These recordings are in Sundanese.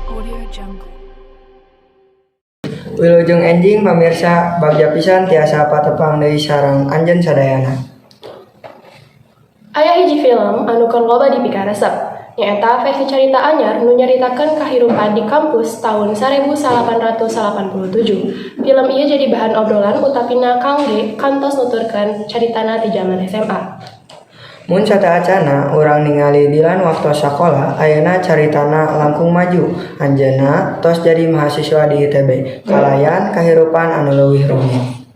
Audio Jungle. Wilujeng enjing, pamirsa, bagja pisan tiasa patepang deui sareng anjeun sadayana. Aya hiji film anu keur loba dipikaresep, nyaeta versi carita anyar nu nyaritakeun kahirupan di kampus tahun 1887. Film ieu jadi bahan obrolan utapina kangge kantos nuturkeun caritana ti jaman SMA. Mun sateuacanna urang ningali Dilan waktos sakola, ayeuna caritana langkung maju. Anjeunna tos jadi mahasiswa di ITB, kalayan kahirupan anu leuwih rumit.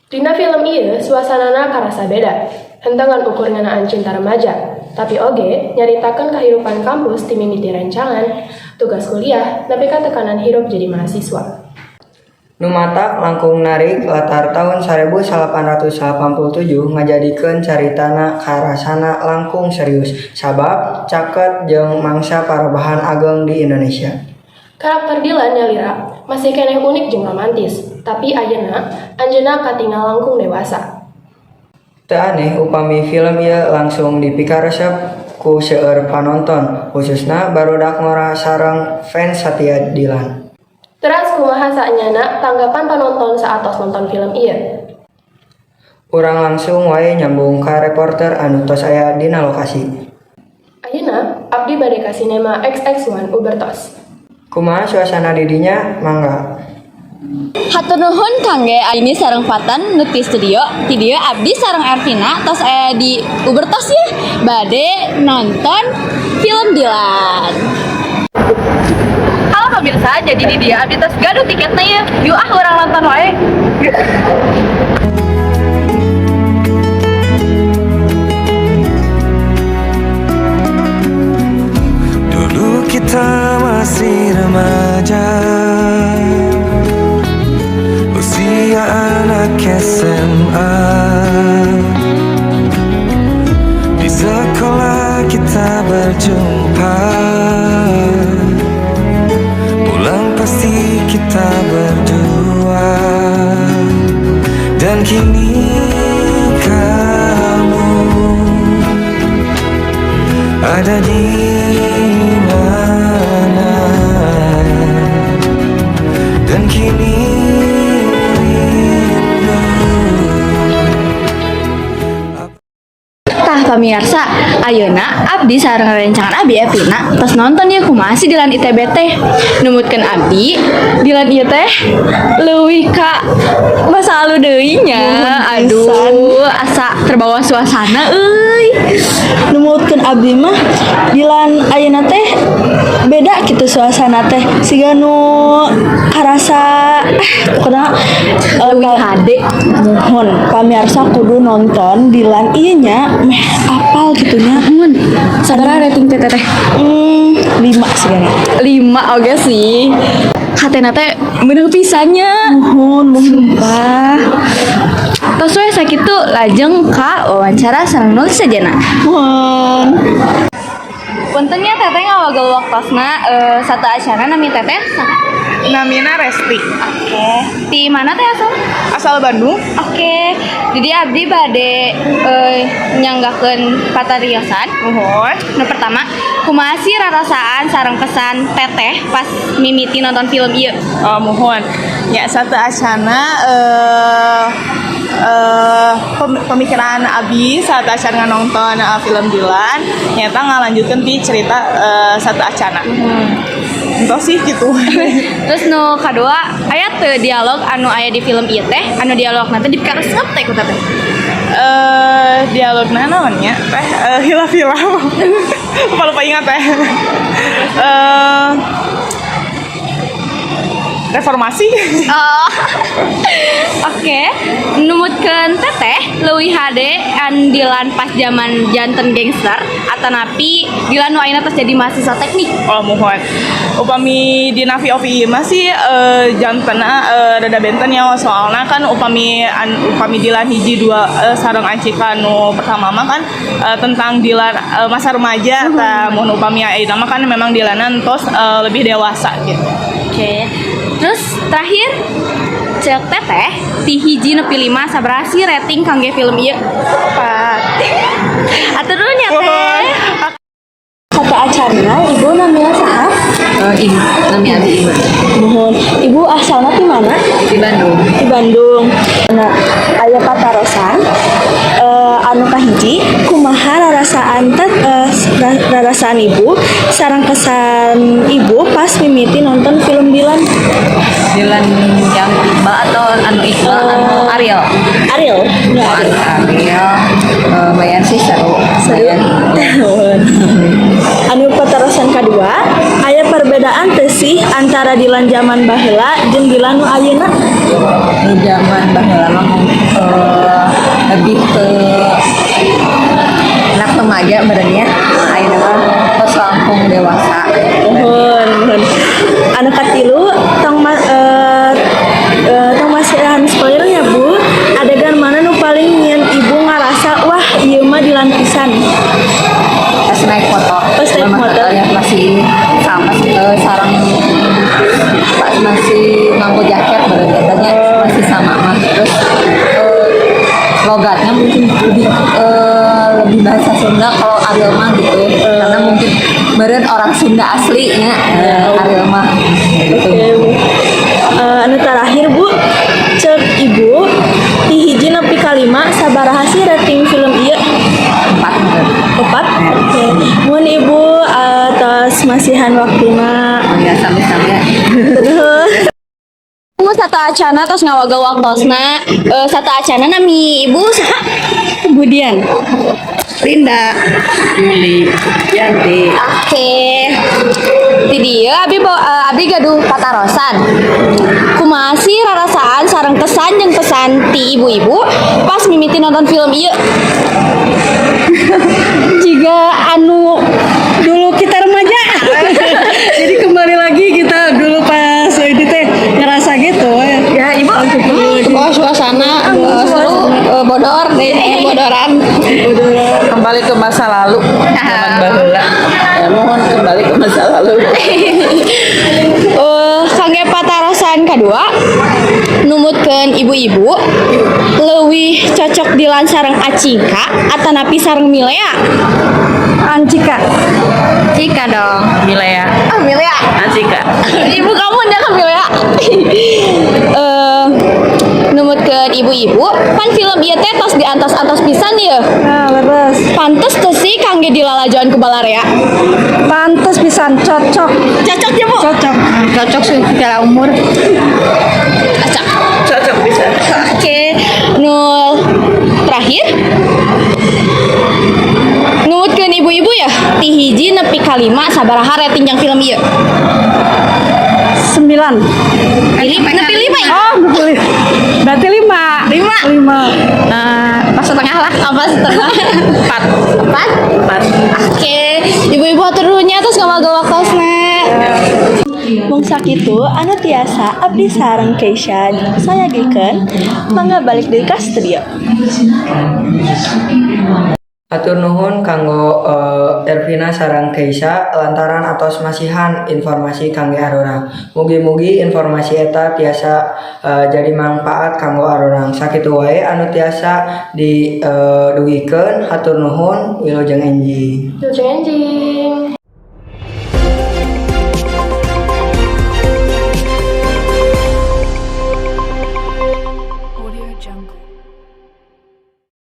Dina film ieu suasanana karasa beda. Henteu ngan ukur ngeunaan cinta remaja, tapi oge nyaritakeun kahirupan kampus ti mimiti rencangan, tugas kuliah, nepi ka tekanan hirup jadi mahasiswa. Nu matak langkung narik, latar tahun 1887 ngajadikeun caritana karasana langkung serius sabab caket jeung mangsa parobahan ageng di Indonesia. Karakter Dilan nyalira masih keneh unik jeung romantis, tapi ayeuna anjeunna katingal langkung dewasa. Teu aneh upami film ieu langsung dipikaresep ku seueur panonton, khususna barudak ngora sareng fans satia Dilan. Teras kumaha saenyana tanggapan panonton saatos nonton film ieu? Urang langsung wae nyambung ka reporter anu tos aya dina lokasi. Ayeuna abdi bade ka Sinema XXI Ubertos. Kumaha suasana di dinya? Mangga. Hatur nuhun kangge Aini sareng Fatan nu ti studio. Ti dieu abdi sareng Ervina tos aya di Ubertos ya. Bade nonton film Dilan. Halo pemirsa, jadi di dieu abdi tos gaduh tiketna ya. Yuk ah, urang nonton wae. Dulu kita masih remaja, usia anak SMA. Di sekolah kita berjumpa, pulang pasti kita berdua. Dan kini kamu ada di mana? Dan kini rindu. Tah pamirsa, ayeuna abdi sareng rerencangan abdi Evina tos nonton ya kumaha sih Dilan ITB teh. Numutkeun abdi, Dilan ieu teh leuwih ka masa lalu deui nya. Aduh, asa terbawa suasana euy. Numutkeun abdi mah, Dilan ayeuna teh beda gitu suasana teh, siga nu karasa pokokna Leuwih hade. Muhun, pamirsa kudu nonton Dilan ieu nya, meh apal gitu nya. Mun, sabaraha rating teh, Teteh? 5 sigana. 5 oge sih. Hatena teh bener pisan nya. Muhun, muhun. Sumpah. Tos we sakitu, lajeng ka wawancara sareng nulis sajana. Muhun. Punten nya, Teteh, ngawagel waktosna sateuacanna, nami Teteh saha? Namina Resti. Oke. Di mana teh asal? Asal Bandung. Oke. Jadi abdi bade nyanggakeun patariosan. Muhun. Nu pertama, kumaha sih rarasaan sareng pesan Teteh pas mimiti nonton film ieu? Oh, muhun. Ya, sateuacanna pemikiran abi sateuacan nonton film Dilan nyata ngalanjutkeun ti cerita sateuacanna. Entos sih gitu. Terus nu kadua, aya teu dialog anu aya di film ieu teh, anu dialog nanti dipikaresep teh ku Teteh? Dialogna naon nya teh, hilaf-hilaf, lupa lupa ingat teh. Reformasi. Oh. Oke, numutkeun teteh leuwih hade an Dilan pas zaman janten gangster atanapi Dilan nu ayeuna tos jadi mahasiswa teknik? Oh, muhun. Upami dina POV ieu mah sih jantena rada benten ya, soalna kan upami Dilan hiji dua sareng Ancika nu pertama mah kan tentang Dilan masa remaja. Tah, mun upami ayeuna mah kan memang Dilanan tos lebih dewasa gitu. Oke. Terus terakhir, cek teteh ti hiji nepi lima sabaraha sih rating kangge film ieu? 4. Atur nuhun ya, Teh. Sateuacanna, Ibu namanya saha? Ibu, nami abi Ibu. Muhun. Ibu asalna di mana? Di Bandung. Di Bandung. Nah, aya patarosan anu kahiji, kumaha rarasaan teh rarasaan Ibu sareng kesan Ibu pas mimiti nonton film Dilan? Dilan yang Iqbal atau anu Iqbal, anu Ariel? Ariel. Nggak, Oh, Ariel. anu Ariel. Lumayan sih, seru. Seru. Lumayan. Anu patarosan kedua, aya perbedaan teu sih antara Dilan zaman baheula jeung Dilan nu ayeuna? Di zaman baheula mah lebih ke anak remaja berarti ya. Ayeuna mah tos langkung dewasa. Muhun, muhun. Anu katilu, tong masihan spoiler ya, Bu. Adegan mana nu paling nyieun Ibu ngarasa, "Wah, ieu mah Dilan pisan"? Pas naik motor. Pas naik Memang motor. Ya, masih sama sarang pas masih nganggo jaket berarti katanya masih sama mah. Terus logatnya mungkin lebih bahasa Sunda kalau Ariel mah gitu, karena mungkin meren orang Sunda aslinya Ariel mah gitu. Oke, Bu. Anu terakhir, Bu, cek Ibu ti hiji nepi ka lima sabaraha sih rating film ieu? 4 meren. 4. Oke. Muhun Ibu tos masihan waktuna. Oh ya, sami-sami ya. Terus. Tunggu sateuacanna tos ngawagel waktosna. Sateuacanna nami Ibu saha? Budian. Linda, Yuli, Yanti. Oke. Di dieu abi gaduh patarosan. Kumaha sih rarasaan sareng kesan jeung pesan ti ibu-ibu pas mimiti nonton film ieu? Jika anu dulu kita remaja, jadi kembali lagi kita dulu pas ini teh ngerasa gitu Ya, Ibu. Oh, suasana seru, bodor deh, bodoran. Kembali ke masa lalu, zaman baheula. Ya, muhun kembali ke masa lalu. Kangge patarosan kedua, numutkeun ibu-ibu leuwih cocok Dilan sareng Acika atanapi sareng Milea? Ancika. Cika dong. Milea. Ah, Milea. Ancika. Ibu kamu udah ke Milea. Numutkeun ibu-ibu, pan film ieu teh tos diantos-antos pisan ya. Nah, leres. Pantes teu sih kangge dilalajoan ku balarea? Pantes pisan, cocok. Cocok ya, Bu? Cocok. Cocok sih segala umur. Acak. Cocok bisa. Oke, nu terakhir, numutkeun ibu-ibu ya, ti hiji nepi ka lima sabaraha rating yang film ieu? 9. Nepi lima ya? Oh, nepi lima. Berarti 5. 5. 5. Pas setengah lah. Apa setengah? 4. 4? 4. Oke, ibu-ibu hatur nuhun nya tos ngawagel waktosna. Mung sakitu anu tiasa abdi sareng Keisha sayagikeun, mangga balik deui ka studio. Hatur nuhun kanggo Ervina sareng Keisha lantaran atos masihan informasi kangge arurang. Mugi-mugi informasi eta tiasa jadi manfaat kanggo arurang. Sakitu wae anu tiasa didugikeun, hatur nuhun, wilujeng enjing. Wilujeng enjing.